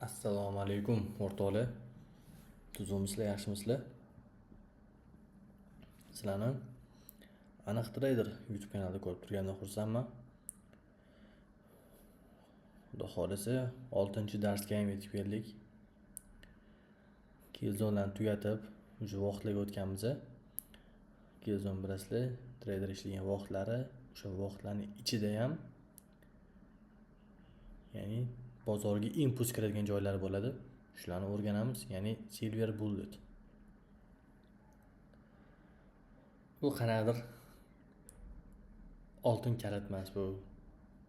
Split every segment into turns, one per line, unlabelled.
Assalomu alaykum o'rtoqlar. Tuzukmisizlar, yaxshimisizlar? Sizlarni Aniq Trader YouTube kanalida ko'rib turganimdan xursandman. Xudo xolasa 6-darsga ham yetib keldik. Killzonelarni tugatib, уже vaqtlarga o'tganmiz. Killzone bilasizlar, trader ishlagan vaqtlari, o'sha vaqtlarning ichida ham ya'ni bozorga impuls kiradigan joylar bo'ladi. Shularni o'rganamiz, ya'ni silver bullet. Bu qanaqadir oltin kalit emas bu.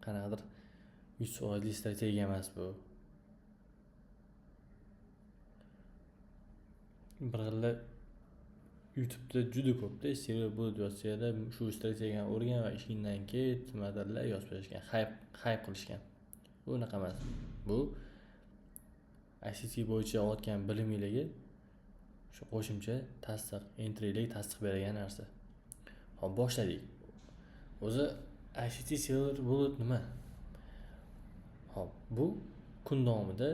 Qanaqadir 100% strategiya emas bu. Bir xilda YouTube'da juda ko'pda silver bullet yozsanglar, shu strategiyani o'rgan va ishingdan ket, nimadirlar yozib qo'yishgan, hayp qilishgan. Bu unaqa emas. Bu ICT bo'yicha olayotgan biliminglarga shu qo'shimcha tasdiq, entrylik tasdiq beradigan narsa. Xo'p, boshladik. O'zi ICT silver bullet nima? Xo'p, bu kun davomida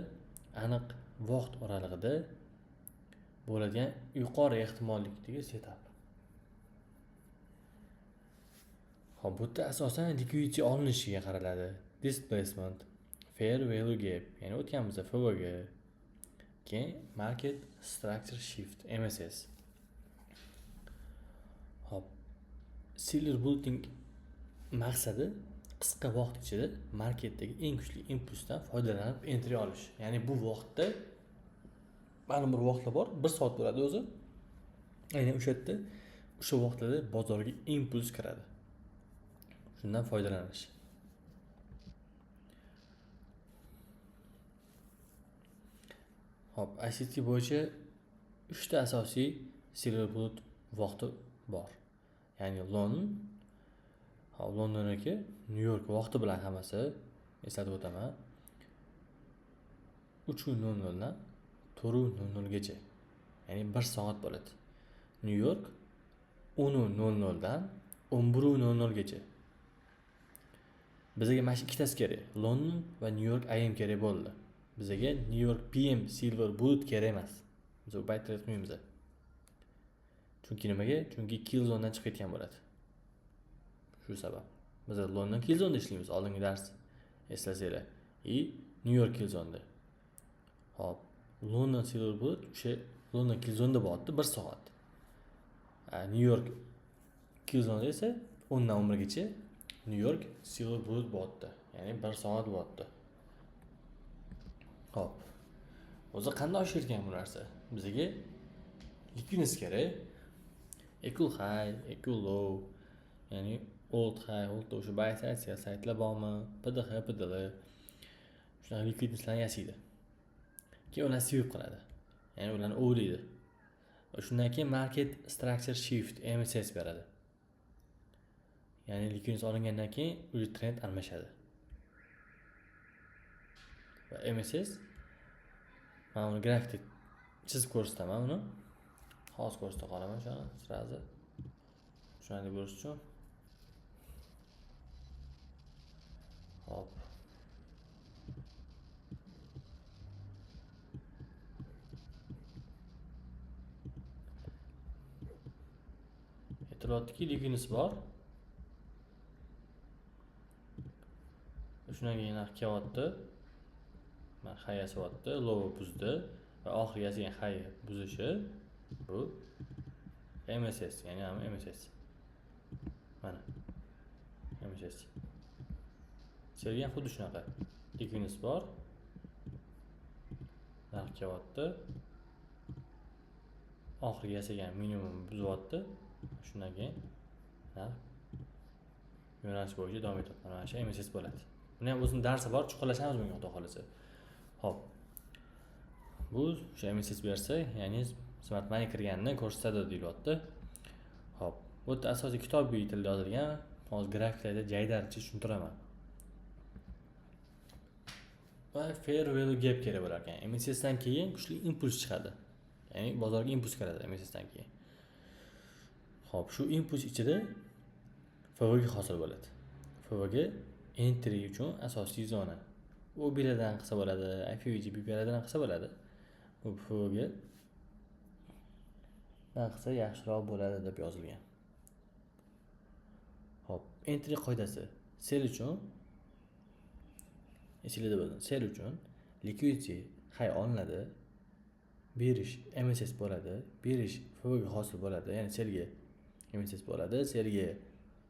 aniq vaqt oralig'ida bo'ladigan yuqori ehtimollikdagi setup. Xo'p, bu yerda asosan liquidity olinishiga qaraladi. Displacement, fair value gap, ya'ni o'tganimizda FVG, keyin market structure shift, MSS. Xo'p, silver bulletning maqsadi qisqa vaqt ichida marketdagi eng kuchli impulsdan foydalanib entry olish. Ya'ni bu vaqtda ma'lum bir vaqtlar bor, 1 soat bo'ladi o'zi. Aynan o'sha yerda, o'sha vaqtlarda bozorga impuls kiradi. Shundan foydalanish. Xo'p, ICT bo'yicha 3 ta asosiy silver bullet vaqti bor. Ya'ni London, xo'p, Londonniki Nyu York vaqti bilan hammasi eslatib o'taman. 3:00 dan 4:00 gacha. Ya'ni 1 soat bo'ladi. Nyu York 10:00 dan 11:00 gacha. Bizga mana shu ikkitasi kerak. London va Nyu York AM kerak bo'ldi. Bizga New York PM Silver Bullet kerak emas. Biz u payt trade qilmaymiz. Chunki nimaga? Chunki kill zonedan chiqib ketgan bo'ladi. Shu sabab. Biz London kill zoneda ishlaymiz, oldingi dars eslasanglar. И New York kill zoneda. Xo'p, London Silver Bullet o'sha London kill zoneda bo'lyapti 1 soat. New York kill zoneda esa 10 dan 11 gacha New York Silver Bullet bo'lyapti. Ya'ni 1 soat bo'lyapti. Xo'p. O'zi qanday oshirgan bu narsa? Bizga likvidnost kerak. Equal high, equal low, ya'ni old high, old low, o'sha buy side, sell side'lar bormi? PDH, PDL shunaqa likvidnostlarni yasaydi. Keyin ularni sweep qiladi. Ya'ni ularni ovlaydi. Va shundan keyin market structure shift MSS beradi. Ya'ni likvidnost olingandan keyin уже trend almashadi. Va MSS men uni grafikda chizib ko'rsataman uni. Hozir ko'rsata qolaman shuni sразу. Tushunarli bo'lishi uchun. Hop. Aytilyaptiki, likvidnost bor. Shundan keyin narx kelyapti. Mana high yasayapti, low buzdi va oxirgi yasagan high buzishi bu MSS, ya'ni ham MSS. Mana MSS. Sellga ham xuddi shunaqa. Likvidnost bor. Narx kelyapti. Oxirgi yasagan minimum buzyapti. Shundan keyin narx yo'nalish bo'yicha davom etyapti. Mana shu MSS bo'ladi. Buni ham o'zining darsi bor, chuqurlashamiz bunga xudo xolasa. Xo'p. Bu o'sha MSS bersa, ya'ni smart money kirganini ko'rsatadi deyilyapti. Xo'p, bu yerda asosiy kitobiy tilda yozilgan. Hozir grafiklarda jaydarcha tushuntiraman. Va fair value gap kerak bo'lar ekan. MSS dan keyin kuchli impuls chiqadi. Ya'ni bozorga impuls kiradi MSS dan keyin. Xo'p, shu impuls ichida FVG hosil bo'ladi. FVG entry uchun asosiy zona. OBlardan qilsa bo'ladi, IFVG BPlardan qilsa bo'ladi. Bu FVG dan qilsa yaxshiroq bo'ladi deb yozilgan. Xo'p, entry qoidasi. Sell uchun esinglarda bo'lsin. Sell uchun liquidity high olinadi. Bearish MSS bo'ladi. Bearish FVG hosil bo'ladi. Ya'ni sellga MSS bo'ladi, sellga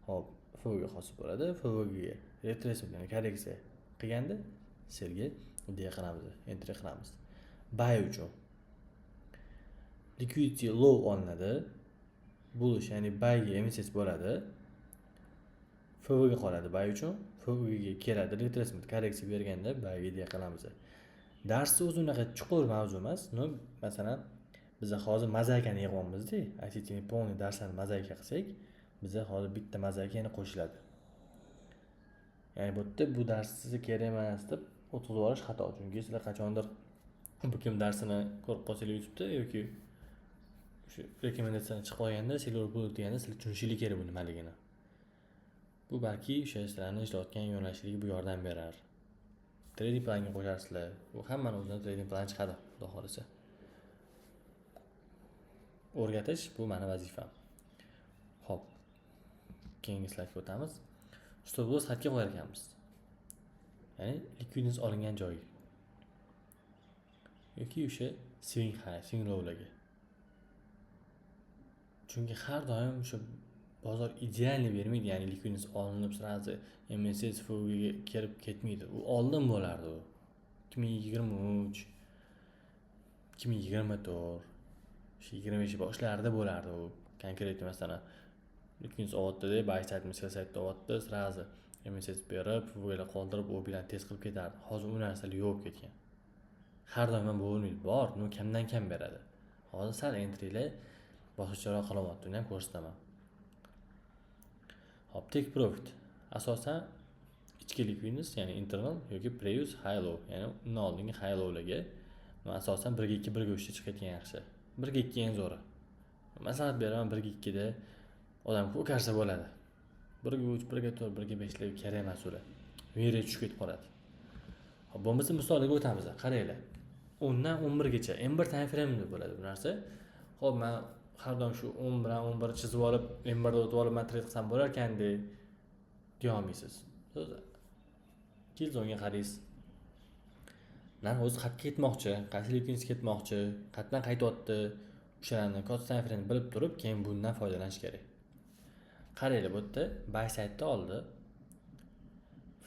hop FVG hosil bo'ladi. FVGga retracement, ya'ni korreksiya qilganda sellga ideya qilamiz, entry qilamiz. Buy uchun liquidity low olinadi. Bullish, ya'ni buyga MSS bo'ladi. FVG qoladi buy uchun. FVGga keladi, retracement korreksiya berganda buyga ideya qilamiz. Darsni o'zi unaqa chuqur mavzu emas. Но, masalan, biz hozir mozaikani yig'yapmiz-da. ICTning полный darslarni mozaika qilsak, biza hozir bitta mozaika yana qo'shiladi. Ya'ni bu yerda bu dars sizga kerak emas deb o'tkazib yuborish xato. Chunki sizlar qachondir bu kim darsini ko'rib qolsanglar YouTube'da yoki o'sha rekomendatsiyadan chiqib qolganda, silver bullet deganda sizlar tushunishinglar kerak bu nimaligini. Bu balki o'sha sizlarni ishlayotgan yo'nalishiga bu yordam berar. Trading planga qo'sharsizlar. Bu hammani o'zini trading plani chiqadi, xudo xohlasa. O'rgatish bu mani vazifam. Xo'p. Keyingi slaydga o'tamiz. Stop loss qayerga qo'yar ekanmiz? Ya'ni ликвидность olingan joyi. Yoki o'sha swing high, swing lowlarga. Chunki har doim o'sha bozor идеальный bermaydi, ya'ni ликвидность olinib сразу MSS FVGga kirib ketmaydi. U oldin bo'lardi u. 2023, 2024, o'sha 25 boshlarida bo'lardi u. Конкретно masalan, ликвидность olyapti-da, buy sidemi, sell side'da olyapti, сразу MSS berib, FVGlar qoldirib, u bilan tez qilib ketardi. Hozir u narsalar yo'q bo'lib ketgan. Har doim ham bo'lmaydi, bor, но kamdan kam beradi. Hozir sal entrylar boshqacharoq qilyapti, uni ham ko'rsataman. Hop, take profit. Asosan ichki ликвидность, ya'ni internal yoki previous high low, ya'ni undan oldingi high lowlarga asosan 1 ga 2, 1 ga 3 ta chiqayotgan yaxshi. 1 ga 2 eng zo'ri. Maslahat beraman, 1 ga 2 da odam ko'karsa bo'ladi. 1 ga 3, 1 ga 4, 1 ga 5 lar kerak emas ular. Veriya tushib ketib qoladi. Hop, bo'lmasa misolga o'tamiz. Qaranglar. 10 dan 11 gacha M1 time frame'da bo'ladi bu narsa. Xo'p, men har doim shu 10 bilan 11 chizib olib, M1 da o'tib olib man trade qilsam bo'lar ekan deya olmaysiz. Killzone'ga qaraysiz. Narx o'zi qayerga ketmoqchi, qaysi ликвидность ketmoqchi, qayerdan qaytyapti, o'shalarni katta time frame bilib turib, keyin bundan foydalanish kerak. Qaranglar, bu yerda buy side'da oldi.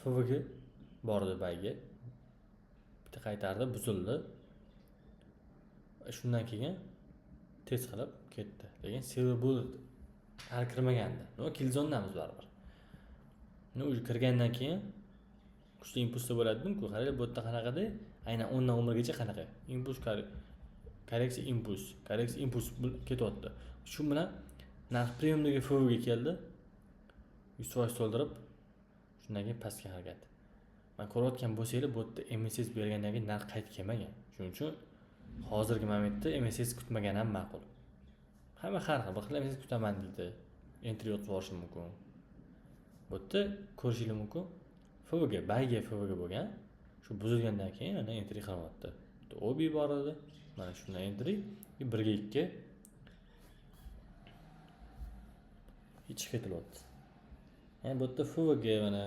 FVG bordi buyga. Bitta qaytardi, buzildi. Shundan keyin tez qilib ketdi. Lekin silver bullet hali kirmagandi. Но, killzone'damiz baribir. Но, уже kirgandan keyin kuchli impulsda bo'ladi-ku. Qaranglar, bu yerda qanaqada, aynan 10 dan 11 gacha qanaqa. Impuls, korreksiya, impuls, korreksiya, impuls ketyapti. Shu bilan narx premiumdagi FVGga keldi. 100% to'ldirib, shundan keyin pastga harakat. Man ko'rayotgan bo'lsanglar, bu yerda MSS bergandan keyin narx qaytib kelmagan. Shuning uchun hozirgi momentda MSS kutmagan ham ma'qul. Hamma har xil, bir xil MSS kutaman deydi. Entry o'tib yuborishi mumkin. Bu yerda ko'rishingiz mumkin. FVG, buyga FVG bo'lgan. Shu buzilgandan keyin ana entry qilyapti. OB bor edi. Mana shundan entry 1 ga 2 chiqib ketilyapti. Ya'ni bu yerda FVG mana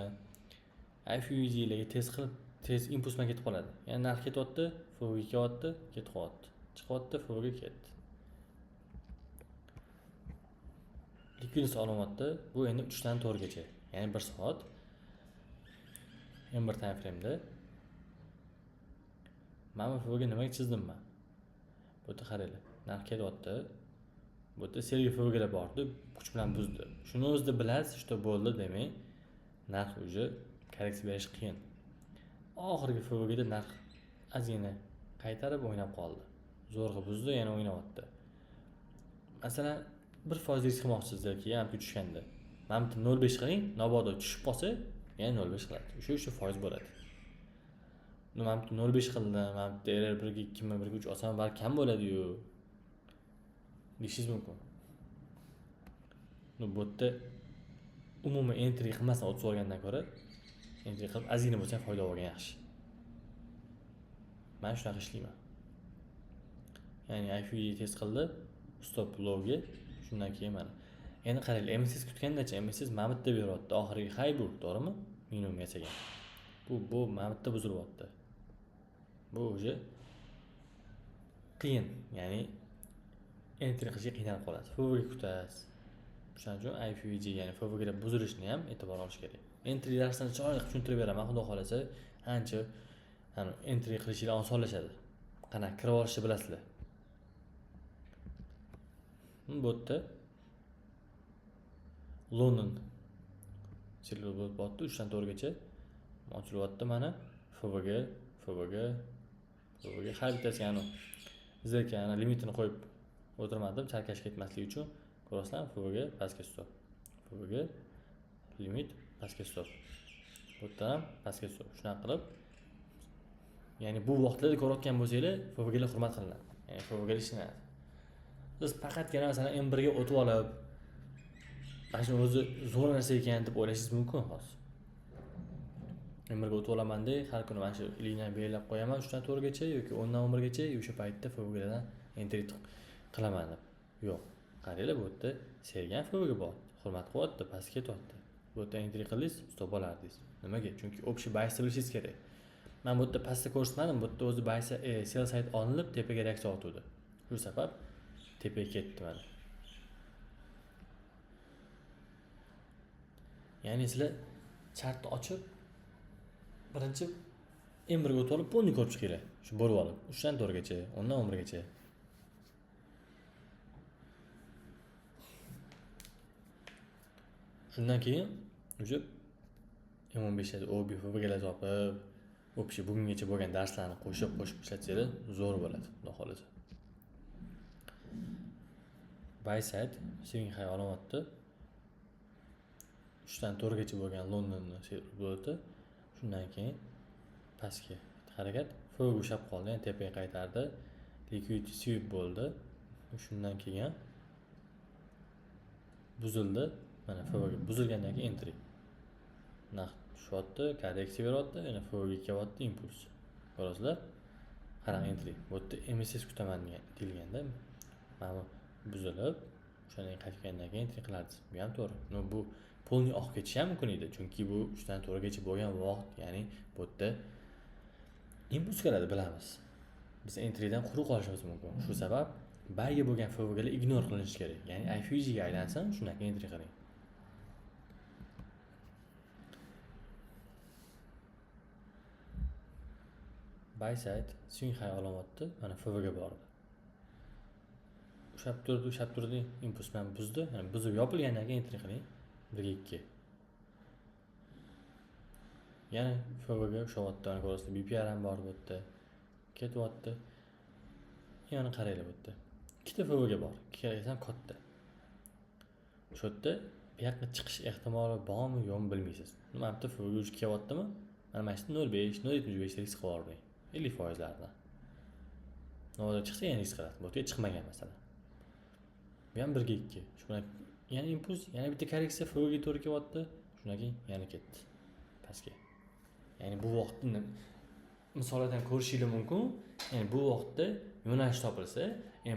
IFVGlarga tez qilib, tez impuls bilan ketib qoladi. Ya'ni narx ketyapti, FVG kelyapti, ketib qolyapti. Chiqyapti, FVG ketdi. Ликвидность olinyapti. Bu endi 3 dan 4 gacha. Ya'ni 1 soat. M1 time frame'da. Mana bu FVG nimaga chizdim men? Bu yerda qaranglar, narx ketyapti. Bu yerda sellga FVGlar bordi, kuch bilan buzdi. Shuni o'zida bilasiz, что bo'ldi, demak, narx уже korreksiya berish qiyin. Oxirgi FVGda narx ozgina qaytarib o'ynab qoldi. Zo'rg'a buzdi, yana o'ynayapti. Masalan, 1% risk qilmoqchisiz yoki ham tushganda. Mana bu 0.5 qiling, mabodo tushib qolsa, yana 0.5 qiladi. O'sha foiz bo'ladi. Mana bu 0.5 qildim, mana bu RR 1 ga 2 mi, 1 ga 3 olsam balki kam bo'ladi-yu deyishingiz mumkin. Bu yerda umuman entry qilmasdan o'tib olgandan ko'ra entry qilib ozgina bo'lsa ham foyda olgan yaxshi. Men shunaqa ishlayman. Ya'ni IFVG test qildi, stop lowga, shundan keyin mana. Endi qaranglar, MSS kutgandacha MSS mana bu yerda beryapti. Oxirgi high bu, to'g'rimi? Minimum yasagan. Bu mana bu yerda buzilyapti. Bu уже qiyin, ya'ni entry qilishga qiynalib qolasiz. FVG kutasiz. O'shaning uchun IFVG, ya'ni FVGda buzilishni ham e'tiborga olish kerak. Entry darsini chiroyli qilib tushuntirib beraman, xudo xolasa, ancha ya'ni entry qilishingiz osonlashadi. Qanaqa kirib olishni bilasizlar. Bu yerda London sell bo'lib botdi, 3 dan 4 gacha ochilyapti mana FVG, FVG, FVG har bittasiga anu сделкani limitini qo'yib o'tirmadim, chalkash ketmasligi uchun. Ko'rasizlarmi? FVG pastga stop. FVG limit pastga stop. Bu yerda ham pastga stop. Shunaqa qilib, ya'ni bu vaqtlarda ko'rayotgan bo'lsanglar, FVGlar hurmat qilinadi. Ya'ni FVGlar ishlanadi. Siz faqatgina masalan M1 ga o'tib olib, mana shu o'zi zo'r narsa ekan deb o'ylashingiz mumkin hozir. M1 ga o'tib olaman-da, har kuni mana shu liniyani belgilab qo'yaman 3 dan 4 gacha yoki 10 dan 11 gacha, o'sha paytda FVGlardan entry qilaman deb. Yo'q. Qaranglar, bu yerda sergan FVG bor. Hurmat qilyapti, pastga ketyapti. Bu yerda entry qildingiz, stop olardingiz. Nimaga? Chunki общий biasni bilishingiz kerak. Men bu yerda pastda ko'rsatmadim, bu yerda o'zi bias sell side olinib tepaga reaksiya otuvdi. Shu sabab tepaga ketdi mana. Ya'ni sizlar chartni ochib birinchi M1 ga o'tib olib, полный ko'rib chiqinglar. Shu bo'lib olib, 3 dan 4 gacha, 10 dan 11 gacha. Shundan keyin уже M15 da OB, FVGlar topib, общий bugungacha bo'lgan darslarni qo'shib ishlatsanglar zo'r bo'ladi, xudo xolasa. Buy side swing high olyapti. 3 dan 4 gacha bo'lgan Londonni bo'ldi. Shundan keyin pastga harakat, FVG ushlab qoldi, yana tepaga qaytardi. Liquidity sweep bo'ldi. Shundan keyin buzildi. Mana FVG buzilgandan keyin entry. Narx tushyapti, korreksiya beryapti, yana FVG kelyapti, impuls. Ko'rasizlar? Qarang, entry. Bu yerda MSS kutaman deyilganda, mana bu buzilib, o'shandan qaytgandan keyin entry qilardingiz. Bu ham to'g'ri. No, bu polni oqib ketishi ham mumkin edi, chunki bu 3 dan 4 gacha bo'lgan vaqt, ya'ni bu yerda impuls keladi, bilamiz. Biz entrydan quruq qolishimiz mumkin. Shu sabab buyga bo'lgan FVGlar ignor qilinishi kerak. Ya'ni IFVG ga aylansin, shundan keyin entry qiling. Buy side swing high olyapti, mana FVG bordi. Ushlab turdi, ushlab turdi, impuls bilan buzdi. Ya'ni buzib yopilgandan keyin entry qiling. 1 ga 2. Yana FVG ushlayapti, mana ko'rasizlar, BPR ham bor bu yerda. Ketyapti. Yana qaranglar bu yerda. Ikkita FVG bor. Ikkalasi ham katta. O'sha yerda bu yoqqa chiqish ehtimoli bormi, yo'qmi bilmaysiz. Mana bu yerda FVG uch kelyaptimi? Mana shu 0.5, 0.75 risk qilib yuboring. 50%lardan. Nima chiqsa yana risk qiladi. Bu yerga chiqmagan masalan. Bu ham 1 ga 2. Shu bilan yana impuls, yana bitta korreksiya FVG to'g'ri kelyapti. Shundan keyin yana ketdi pastga. Ya'ni bu vaqtni misollardan ko'rishingiz mumkin. Ya'ni bu vaqtda yo'nalish topilsa,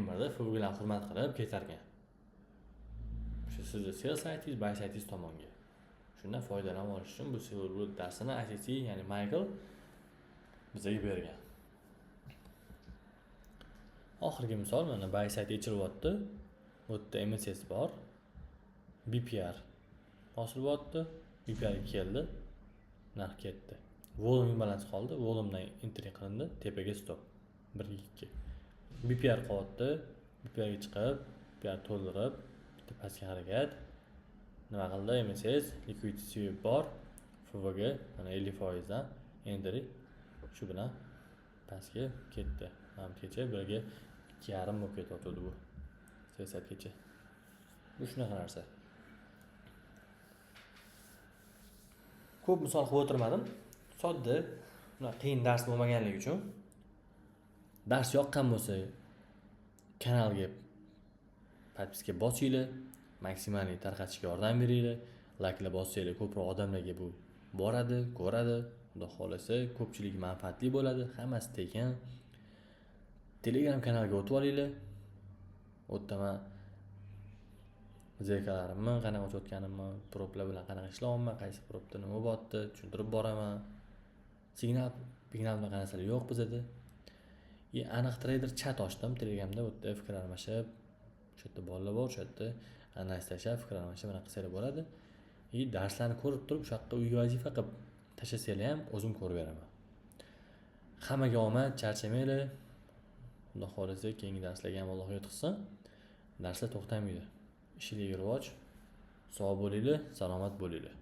M1da FVGlarni hurmat qilib ketar ekan. O'sha sizni sell sideingiz, buy sideingiz tomonga. Shundan foydalanib olish uchun bu silver bullet darsini ICT, ya'ni Michael bizga bergan. Oxirgi misol mana buy side echilyapti. Bu yerda MSS bor. BPR hosil bo'lyapti. BPR keldi. Narx ketdi. Volume imbalans qoldi. Volumedan entry qilindi. Tepaga stop. 1 ga 2. BPR qolyapti. BPR ga chiqib, BPR to'ldirib, bitta pastga harakat. Nima qildi? MSS liquidity sweep bor. FVG mana 50% dan entry shu bilan pastga ketdi. Mana kecha 1 ga 2.5 bo'lib ketyapti bu. Siyosatgacha. Bu shunaqa narsa. Ko'p misol qilib o'tirmadim. Sodda, unaqa qiyin dars bo'lmaganligi uchun. Dars yoqqan bo'lsa, kanalga podpiska bosinglar, maksimal tarqatishga yordam beringlar, layklar bossanglar ko'proq odamlarga bu boradi, ko'radi. Xudo Xudo xohlasa, ko'pchilik manfaatli bo'ladi, hammasi tekin. Telegram kanalga o'tib olinglar. U yerda man сделка larimni qanaqa ochayotganimni, prop lar bilan qanaqa ishlayapman, qaysi prop da nima bo'lyapti, tushuntirib boraman. Signal, signal bunaqa narsalar yo'q bizada. И aniq treyder chat ochdim Telegramda, u yerda fikr almashib, o'sha yerda bolalar bor, o'sha yerda analiz tashlab, fikr almashib, anaqa qilsanglar bo'ladi. И darslarni ko'rib turib, o'sha yoqqa uyga vazifa qilib tashlasanglar ham, o'zim ko'rib beraman. Hammaga omad, charchamanglar. Xudo xohlasa, keyingi darslarga ham Alloh yetkazsin. Darslar to'xtamaydi. Ishinglarga rivoj. Sog' bo'linglar, salomat bo'linglar.